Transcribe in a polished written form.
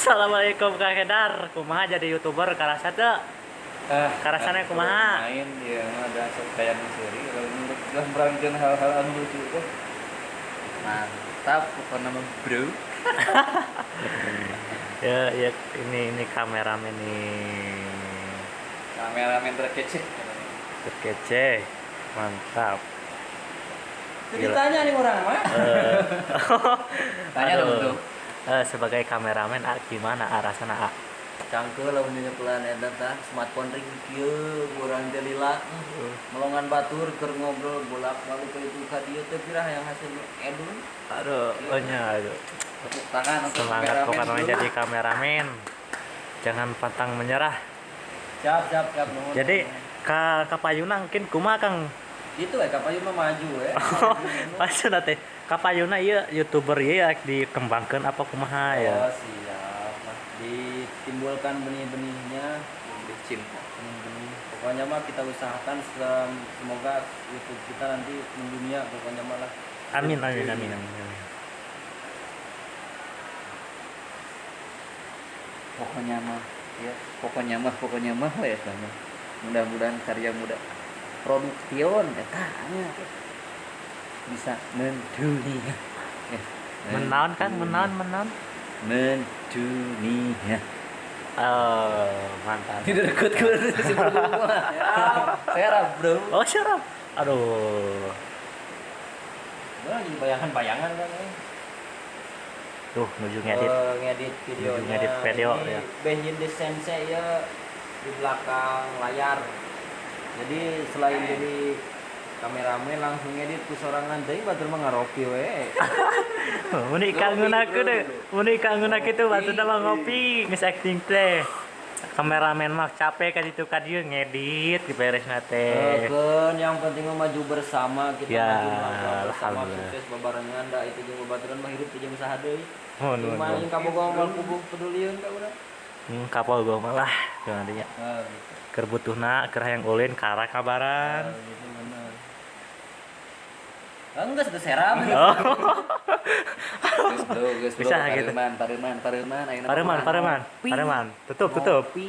Assalamualaikum, Kang Hedar. Kumaha jadi YouTuber, karasa teu? Ah, Karasana kumaha? Main ya ada sok kayak seri kalau menurut merangkeun hal-hal anu lucu teh. Mantap pokoknya mah, bro. Ya, ya, ini kameramen nih. Kameramen terkece. Terkece. Mantap. Jadi tanya nih orang mah. Tanya dong, Aduh. Bro. Sebagai kameramen, ah, gimana, ah, rasana, ah? Cangkeul lamun nyekelan eta tah smartphone ring kieu urang teh lila melongan batur keur ngobrol bolak-balik ke itu ka dieu teh pirah yang hasil edun. Aduh, oh nya, aduh. Tepuk tangan untuk Semangat kameramen, pokoknya bro. Jadi kameramen. Jangan pantang menyerah. Siap, siap, siap, nuhun. Jadi ka kapayuna mungkin kumaha, Kang? Itu we kapayun mah maju we. Maksudna teh kapayuna ieu YouTuber ieu ya dikembangkeun apa kumaha ya? Oh, siap. Nah, ditimbulkan benih-benihnya, Benih cinta. Benih-benih. Pokoknya mah kita usahakan semoga YouTube kita nanti mendunia pokoknya malah. Amin, amin, amin, amin, amin. Pokoknya mah ya, pokoknya mah we eta mah. Mudah-mudahan karya muda production eta nya bisa mendunia. Eh, Menaon, Kang, menaon, menaon? Mendunia. Oh, mantap. Tidak deket ke si bro mah. Serap, bro. Oh, siap. Aduh. Gua lagi bayangan-bayangan kan eh. Tuh, nuju ngedit. Ngedit videonya. Nuju ngedit video, Ini ya. Behind the sensei ya di belakang layar. Jadi selain jadi kameramen langsung ngedit ku sorangan deui, batur mah ngaropi we. Mun ikangeuna deh. Mun ikangeuna kitu batur mah ngopi, geus acting teh. Kameramen mah capek ka ditu ka dieu ngedit diberesna teh. Keun yang penting mah maju bersama kita, Ya, maju melangkah bersama, alhamdulillah. sukses babarengan da itu jeung babaturan mah hirup teh jeung usaha deui. Nuhun, nuhun, Cuma nuhun. yang kabogoh moal kubu pedulieun ka urang. Kapogo mah lah nantinya. Ah, gitu. Keur butuhna, keur hayang ulin kara kabaran. Ah, gitu bener. Ah, enggak sudah seram. Oh. Geus, bro, geus, bro. Bisa gitu. Pareman, pareman, pareman, ayeuna Pareman, mah pareman, ngopi. pareman. Tutup, tutup. Ngopi.